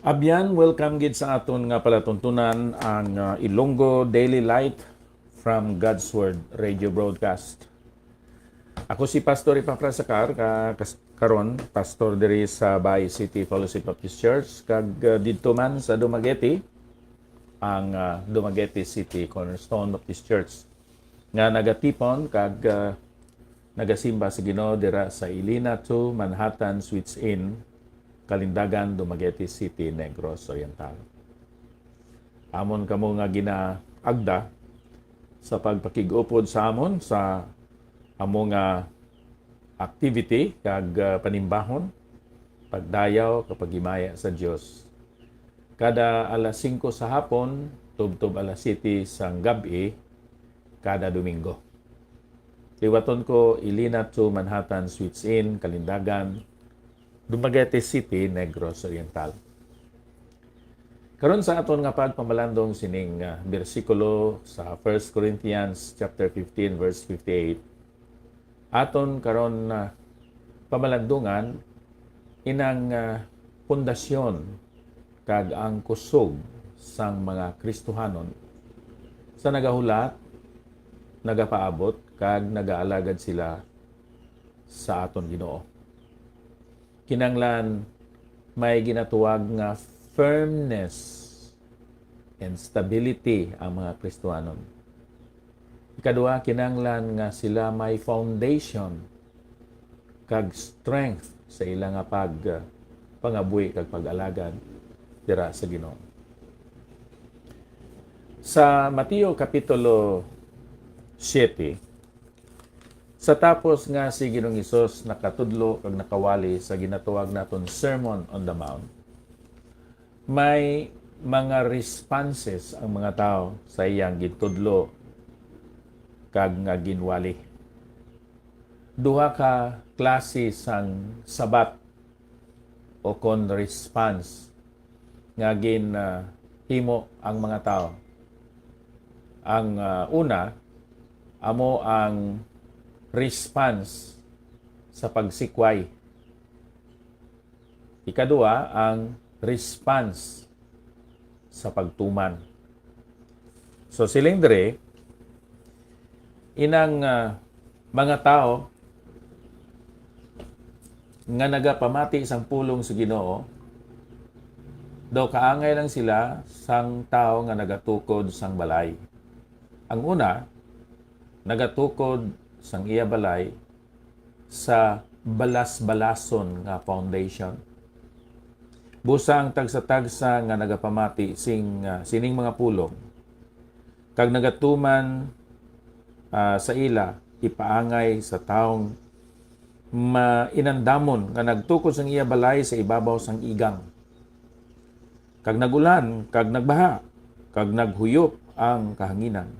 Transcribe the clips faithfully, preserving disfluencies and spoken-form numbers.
Abyan, welcome gid sa aton nga palatuntunan, ang, ah, Ilonggo Daily Light from God's Word Radio Broadcast. Ako si Pastor Epafras Acar, ka, kas-, karon pastor diri sa Bay City Fellowship Baptist Church, kag, ah, didto man sa Dumaguete, ang, ah, Dumaguete City Cornerstone Baptist Church, nga nagatipon kag, ah, nagasimba sa Ginoo dira sa Ilina two Manhattan Suites Inn, Kalindagan, Dumaguete City, Negros Oriental. Amon kamo nga ginaagda sa pagpakig-upod sa amon sa amo nga activity kag, ah, panimbahon, pagdayaw kag paghimaya sa Dios. Kada alas singko sa hapon, tubtob alas siyete sang gab-i, kada Domingo. Liwaton ko, Ilina two Manhattan Suites Inn, Kalindagan, Dumaguete City, Negros Oriental. Karon sa aton nga pagpamalandong sining, ah, bersikulo sa First Corinthians chapter fifteen, verse fifty-eight, aton karon na pamalandungan inang, ah, pundasyon kag ang kusog sang mga Kristohanon sa nagahulat, nagapaabot, kag nagaalagad sila sa aton Ginoo. Kinahanglan may ginatuwag nga firmness and stability ang mga Kristohanon. Ikaduha, kinahanglan nga sila may foundation kag strength sa ila nga pag, pangabuhi kag pag-alagad dira sa Ginoo. Sa Mateo Kapitulo siete, sa tapos nga si Ginoong Hesus nakatudlo kag nakawali sa ginatawag naton Sermon on the Mount, may mga responses ang mga tawo sa iyang gintudlo kag nga ginwali. Duha ka klase sang sabat o kon response nga gin, ah, himo ang mga tawo. Ang, ah, una, amo ang response sa pagsikway. Ikaduha, ang response sa pagtuman. So, siling diri, inang, ah, mga tawo nga nagapamati sang pulong sa Ginoo, daw kaangay lang sila sang tawo nga nagatukod sang balay. Ang una, nagatukod sang iya balay sa balas-balason nga foundation. Busa ang tagsa-tagsa nga nagapamati sing, ah, sining mga pulong, kag nagatuman, ah, sa ila, ipaangay sa taong mainandamon nga nagtukod sang iya balay sa ibabaw sang igang. Kag nag-ulan, kag nagbaha, kag naghuyop ang kahanginan,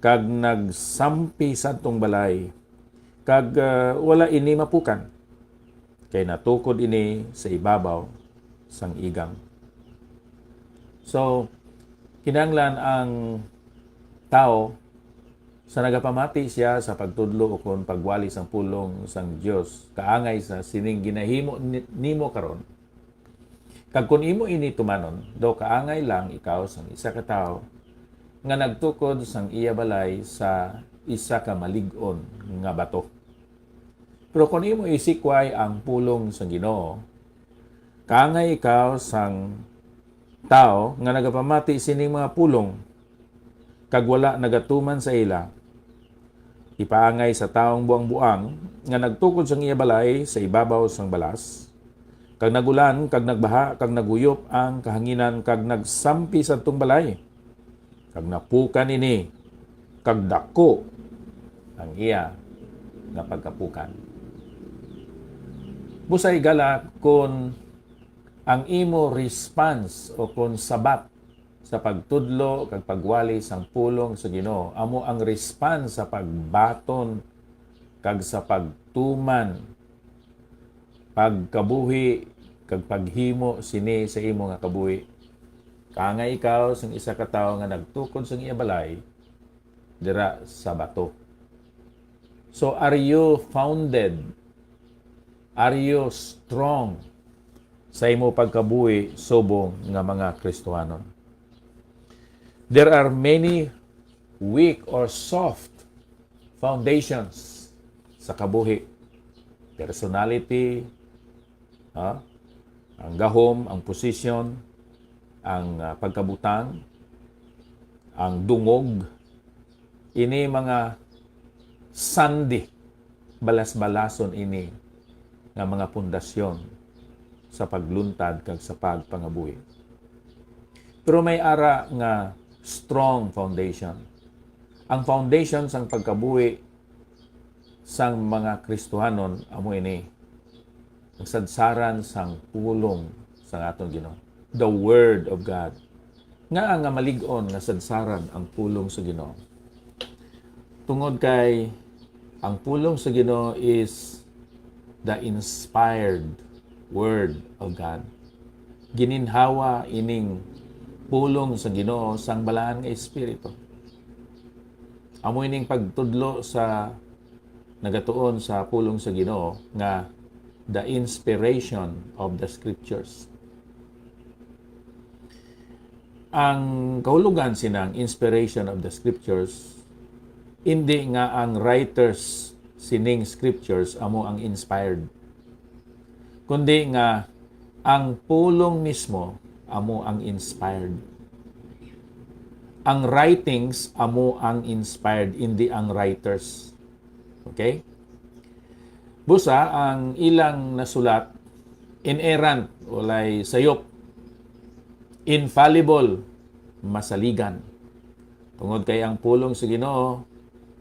kag nagsampi sadtong balay, kag, ah, wala ini mapukan, kay natukod ini sa ibabaw sang igang. So, kinahanglan ang tawo, sa nagapamati siya sa pagtudlo ukon pagwali sang pulong sang Dios, kaangay sa sining ginahimo ni-, nimo karon, kag kon imo ini tumanon, daw kaangay lang ikaw sang isa ka tawo nga nagtukod sang iya balay sa isa ka malig-on nga bato. Pero kon imo isikway ang pulong sang Ginoo, kaangay ikaw sang tawo nga nagapamati sining mga pulong, kag wala nagatuman sa ila. Ipaangay sa taong buang-buang nga nagtukod sang iya balay sa ibabaw sang balas, kag nag-ulan, kag nagbaha, kag naghuyop ang kahanginan, kag nagsampi sadtong balay, kag napukan ini, kag daku ang iya nga pagkapukan. Busa higala, kon ang imo response o kon sabat sa pagtudlo kag pagwali sang pulong sa Ginoo amo ang response sa pagbaton kag sa pagtuman, pagkabuhi, kag paghimo sini sa imo nga kabuhi, kaangay ikaw sang isa ka tawo nga nagtukod sang iya balay dira sa bato. So, are you founded? Are you strong? sa imo pagkabuhi subong nga mga Kristiyanon. There are many weak or soft foundations sa kabuhi. Personality, ha? Ang gahom, ang posisyon, ang, ah, pagkabutang, ang dungog, ini mga sandi, balas-balason ini nga mga pundasyon sa pagluntad kag sa pagpangabuhi. Pero may ara nga strong foundation. Ang foundation sang pagkabuhi sang mga Kristohanon amo ini, ang sadsaran sang pulong sang aton Ginoo, the Word of God. Ngaa nga malig-on nga sadsaran ang pulong sa Ginoo? Tungod kay ang pulong sa Ginoo is the inspired Word of God. Gininhawa ining pulong sa Ginoo sang Balaan nga Espiritu. Amo ining pagtudlo sa nagatuon sa pulong sa Ginoo nga the inspiration of the scriptures. Ang kahulogan sinang inspiration of the scriptures, hindi nga ang writers sining scriptures amo ang inspired, kundi nga ang pulong mismo amo ang inspired. Ang writings amo ang inspired, hindi ang writers. Okay? Busa, ang ilang nasulat, inerrant, walay sayop, infallible, masaligan. Tungod kay ang pulong sa Ginoo,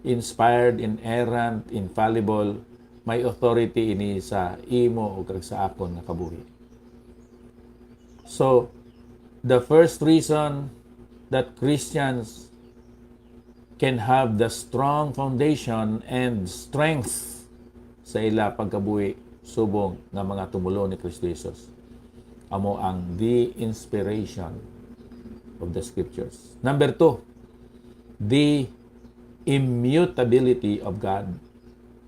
inspired, inerrant, infallible, may authority ini sa imo ug kag sa akon nga kabuhi. So, the first reason that Christians can have the strong foundation and strength sa ila pagkabuhi subong nga mga tumulon ni Kristo Jesus amo ang the inspiration of the scriptures. Number two, the immutability of God.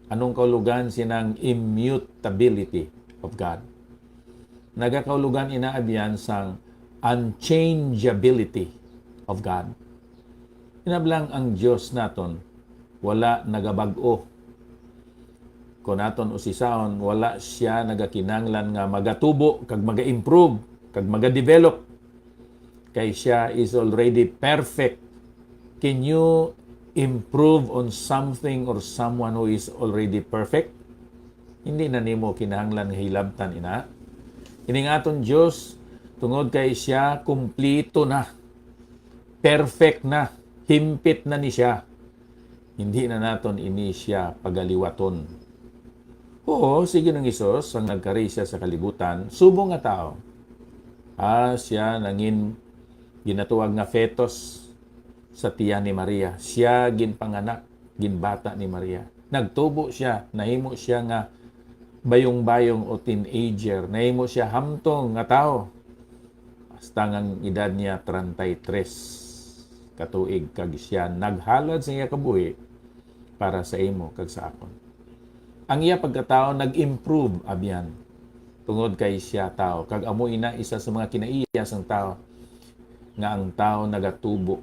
Anong kaulugan sinang immutability of God? Nagakaulugan ina abyan sang unchangeability of God. Inablang ang Dios naton wala nagabag-o. Kung naton usisaon, wala siya nagakinanglan nga magatubo kag maga-improve kag maga-develop, kay siya is already perfect. Can you improve on something or someone who is already perfect? Hindi na nimo kinahanglan nga hilabtan ina. Ining aton Dios, tungod kay siya kumplito na, perfect na, himpit na ni siya, hindi na naton ini siya pagaliwaton. Oo, si Ginoong Hesus ang nagkari siya sa kalibutan subong nga tawo. Ah, siya nangin ginatuwag nga fetus sa tiyan ni Maria. Siya ginpanganak, ginbata ni Maria. Nagtubo siya, nahimo siya nga bayong-bayong o teenager. Nahimo siya hamtong nga tawo. Hasta nga ang edad niya treinta y tres ka tuig, kag siya naghalad sa iya kabuhi para sa imo kag sa akon. Ang iya pagkatawo nag-improve, abyan, tungod kay siya tawo, kag amo ina isa sa mga kinaiya sang tawo, nga ang tawo nagatubo.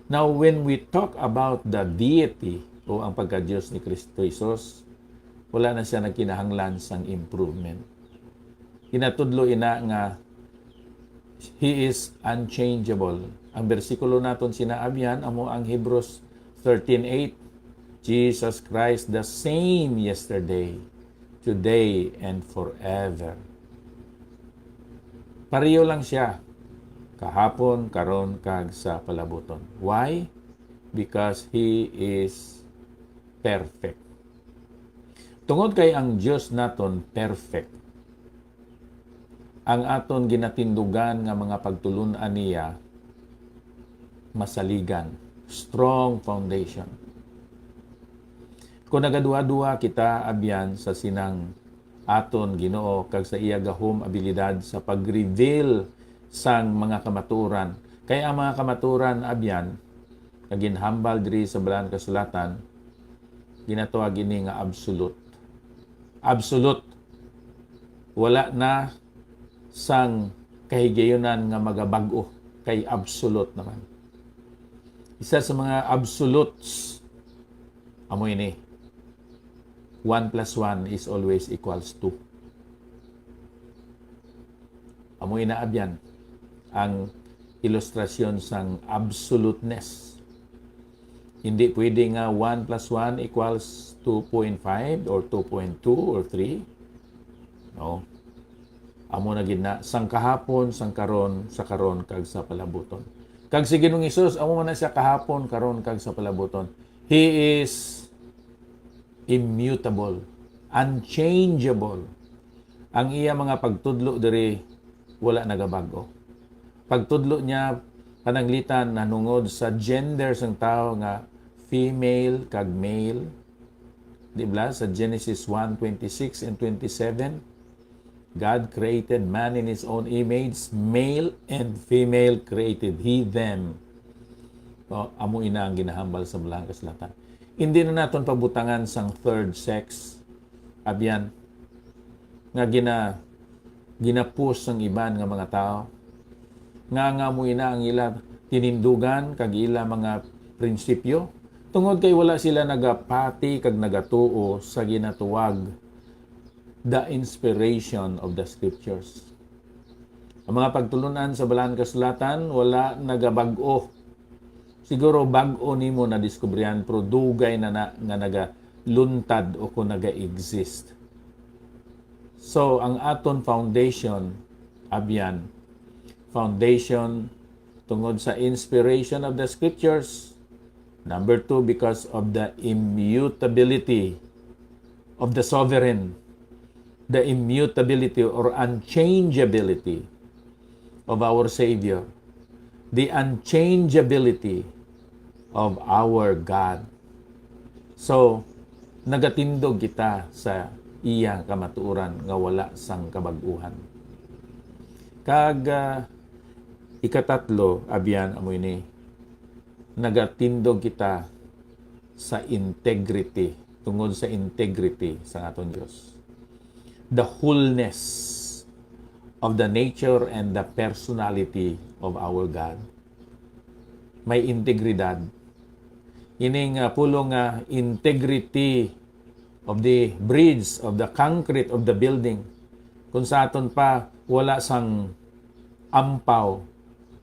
Now, when we talk about the deity o ang pagka-Dios ni Kristo Jesus, wala na siya nagkinahanglan sang improvement. Ginatudlo ina nga He is unchangeable. Ang bersikulo naton sinaabyan amo ang Hebrews thirteen eight, "Jesus Christ the same yesterday, today, and forever." Pareho lang siya kahapon, karon, kag sa palabuton. Why? Because He is perfect. Tungod kay ang Dios naton perfect, ang aton ginatindugan nga mga pagtulon-an niya masaligan, strong foundation. Kung nagaduha-duha kita abyan sa sinang aton Ginoo kag sa iya gahom abilidad sa pag-reveal sang mga kamaturan, kay ang mga kamaturan abyan nga ginhambal diri sa Balaan Kasulatan, ginatawag ini nga absolute. Absolute. Wala na sang kahigayunan nga magabag-o, kay absolute naman. Isa sa mga absolutes, amo ini, one plus one is always equals two. Amo ina, abyan, ang ilustrasyon sang absoluteness. Hindi pwede nga one plus one equals two point five or two point two or three. No? Amo na gid na, sang kahapon, sang karon, sa karon, kag sa palabuton. Kag si Ginoong Hesus, amo man na siya kahapon, karon, kag sa palabuton. He is immutable, unchangeable. Ang iya mga pagtudlo diri wala nagabag-o. Pagtudlo niya pananglitan nanungod sa gender sang tawo nga female kag male. Di ba? Sa Genesis one twenty-six and twenty-seven, God created man in his own image, male and female created he them. O, amo ina ang ginahambal sa Balaang Kasulatan. Hindi na naton pabutangan sang third sex, abyan, nga gina-, gina-push sang iban nga mga tawo, nga, nga amo ina ang ila tinindugan kag ila mga prinsipyo, tungod kay wala sila nagapati kag nagatuo sa ginatuwag the inspiration of the scriptures. Ang mga pagtulun-an sa Balaang Kasulatan wala nagabag-o. Siguro bag-o nimo nadiskubrihan, pero dugay na na nga nagaluntad o kon naga-exist. So, ang aton foundation, abyan, foundation tungod sa inspiration of the scriptures. Number two, because of the immutability of the sovereign, the immutability or unchangeability of our Savior, the unchangeability of our God. So, nagatindog kita sa iya kamatuoran nga wala sang kabag-uhan. Kag, ah, ikatatlo, abyan, amo ini, nagatindog kita sa integrity, tungod sa integrity sa aton Dios. The wholeness of the nature and the personality of our God. May integridad. Ining, ah, pulong nga integrity of the bridge, of the concrete, of the building. Kung sa aton pa, wala sang ampaw,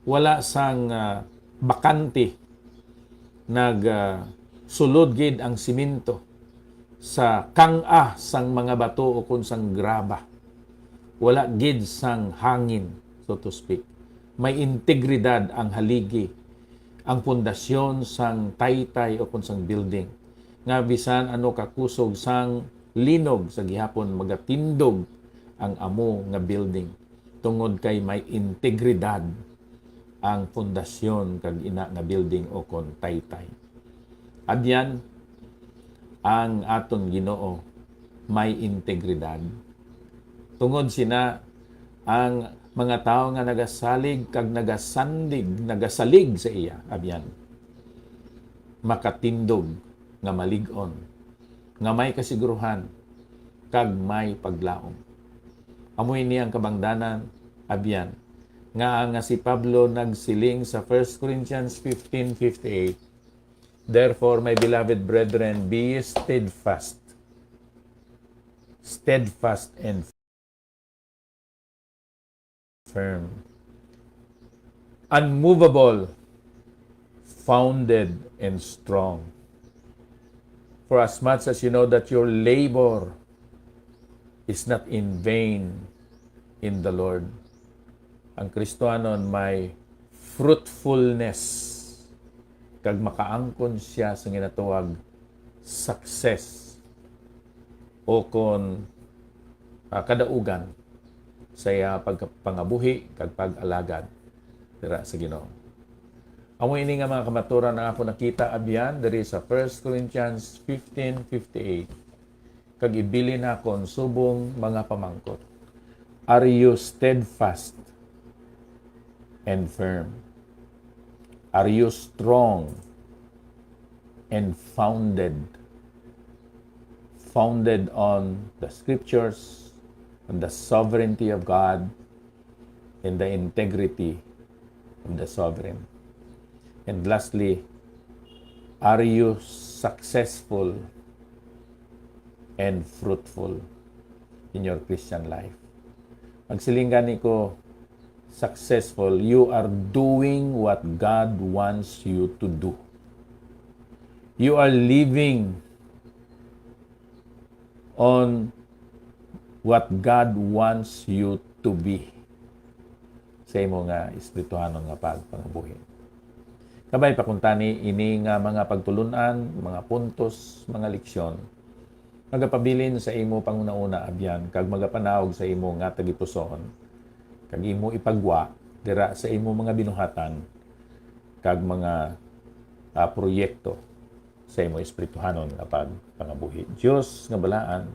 wala sang, ah, bakante, nag, ah, sulod gid ang simento sa kang-a sang mga bato o kon sang graba. Wala gid sang hangin, so to speak. May integridad ang haligi, ang pundasyon sang taytay o kon sang building, nga bisan ano kakusog sang linog sa gihapon magatindog ang amo nga building, tungod kay may integridad ang pundasyon kag ina nga building o kon taytay. Abyan, ang aton Ginoo may integridad. Tungod sina, ang mga tawo nga nagasalig kag nagasandig, nagasalig sa iya, abyan, makatindog nga malig-on, nga may kasiguruhan, kag may paglaom. Amo ini ang kabangdanan, abyan, nga, nga si Pablo nagsiling sa First Corinthians fifteen fifty-eight, "Therefore, my beloved brethren, be ye steadfast, steadfast and firm, unmovable, founded and strong. For as much as you know that your labor is not in vain in the Lord." Ang Kristohanon may fruitfulness, kag makaangkon siya sa ginatawag success, o kon, ah, kadaugan sa iya pagpangabuhi kag pag-alagad dira sa Ginoo. Amo ini nga mga kamaturan ang ako nakita abyan diri sa First Corinthians fifteen fifty-eight, kag ibilin nakon subong mga pamangkot. Are you steadfast and firm? Are you strong and founded? Founded on the scriptures, on the sovereignty of God, in the integrity of the sovereign? And lastly, are you successful and fruitful in your Christian life? Magsiling gani ko, successful, you are doing what God wants you to do. You are living on what God wants you to be sa imo nga espirituhanon nga pagpangabuhi. Kabay pa kuntani ini nga mga pagtulun-an, mga puntos, mga leksyon, magapabilin sa imo panguna-una, abyan, kag magapanaog sa imo nga tagipusoon, kag imo ipagwa dira sa imo mga binuhatan kag mga, ah, proyekto sa imo espirituhanon nga pagpangabuhi. Dios nga balaan,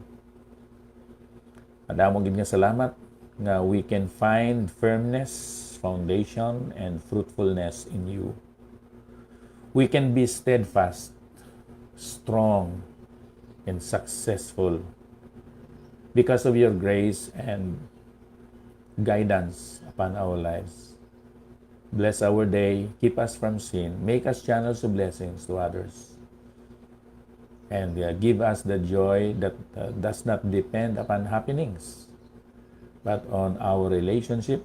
madamo gid nga salamat nga we can find firmness, foundation, and fruitfulness in you. We can be steadfast, strong, and successful because of your grace and guidance upon our lives. Bless our day, keep us from sin, make us channels of blessings to others, and, uh, give us the joy that, uh, does not depend upon happenings, but on our relationship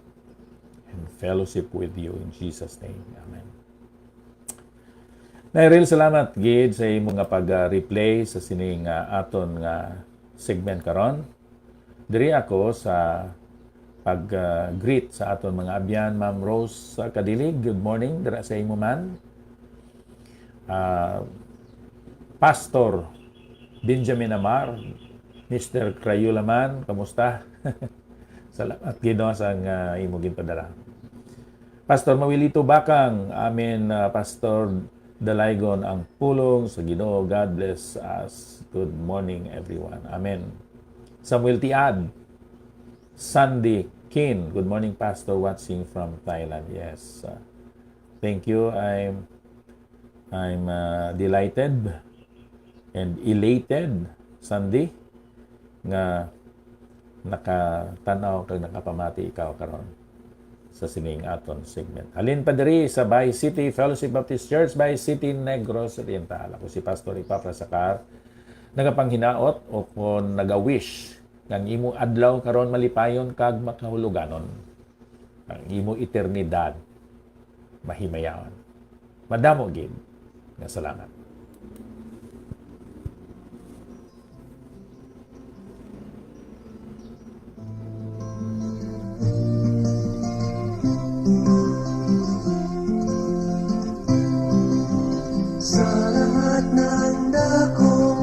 and fellowship with you. In Jesus' name, amen. Nairil, salamat gid sa imo nga pag-replay sa sining, uh, aton nga segment karon. Diri ako sa pag, uh, greet sa aton mga abyan, Ma'am Rose, uh, Kadilig. Good morning dira sa imo man. Ah, Pastor Benjamin Amar, Mister Crayola man, kamusta? Salamat gid, no, sa, ah, imo ginpadala. Pastor Mawilito Bakang, amen, ah, Pastor Dalaygon ang pulong sa Ginoo. God bless us. Good morning, everyone. Amen. Samuel Tiad, Sandy Kin. Good morning, Pastor. Watching from Thailand. Yes. Uh, thank you. I'm, I'm, uh, delighted and elated, Sandy, nga nakatan-aw kag nakapamati ikaw karon sa sining aton segment. Halin pa diri sa Bay City Fellowship Baptist Church, Bay City, Negros Oriental. Ako si Pastor Epafras Sacar, nagapanghinaot o kon naga-wish nga ang imo adlaw karon malipayon kag makahuluganon, ang imo eternidad mahimayaon. Madamo gid nga salamat. Sa lahat ng dako,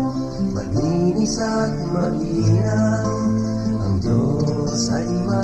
malinis at malinaw, ang Diyos ay